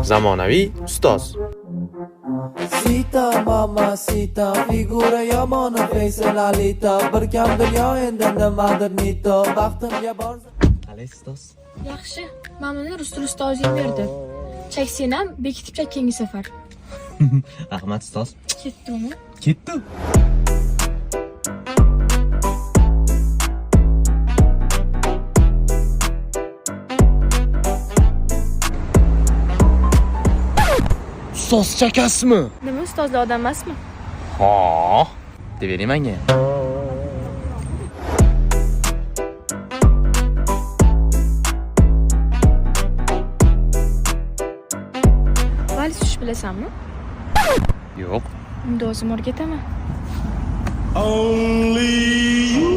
Zamonaviy ustoz. Sita mama sita, figura yomoni face lalita. Bir kam dunyo endi nimadir nito. Baxtimga borsa. Qalay, ustoz? Yaxshi. Mana buni rus tili ustozing berdi. Chaksang ham bekitib chak keyingi safar. Rahmat, ustoz. Ketdimi? Ketdi. Ustoz chakasizmi? Nima, ustozlar odam emasmi? Ha, deb bering menga. Vals tushish bilasanmi? Yo'q. Unda o'zim o'rgataman. Only you.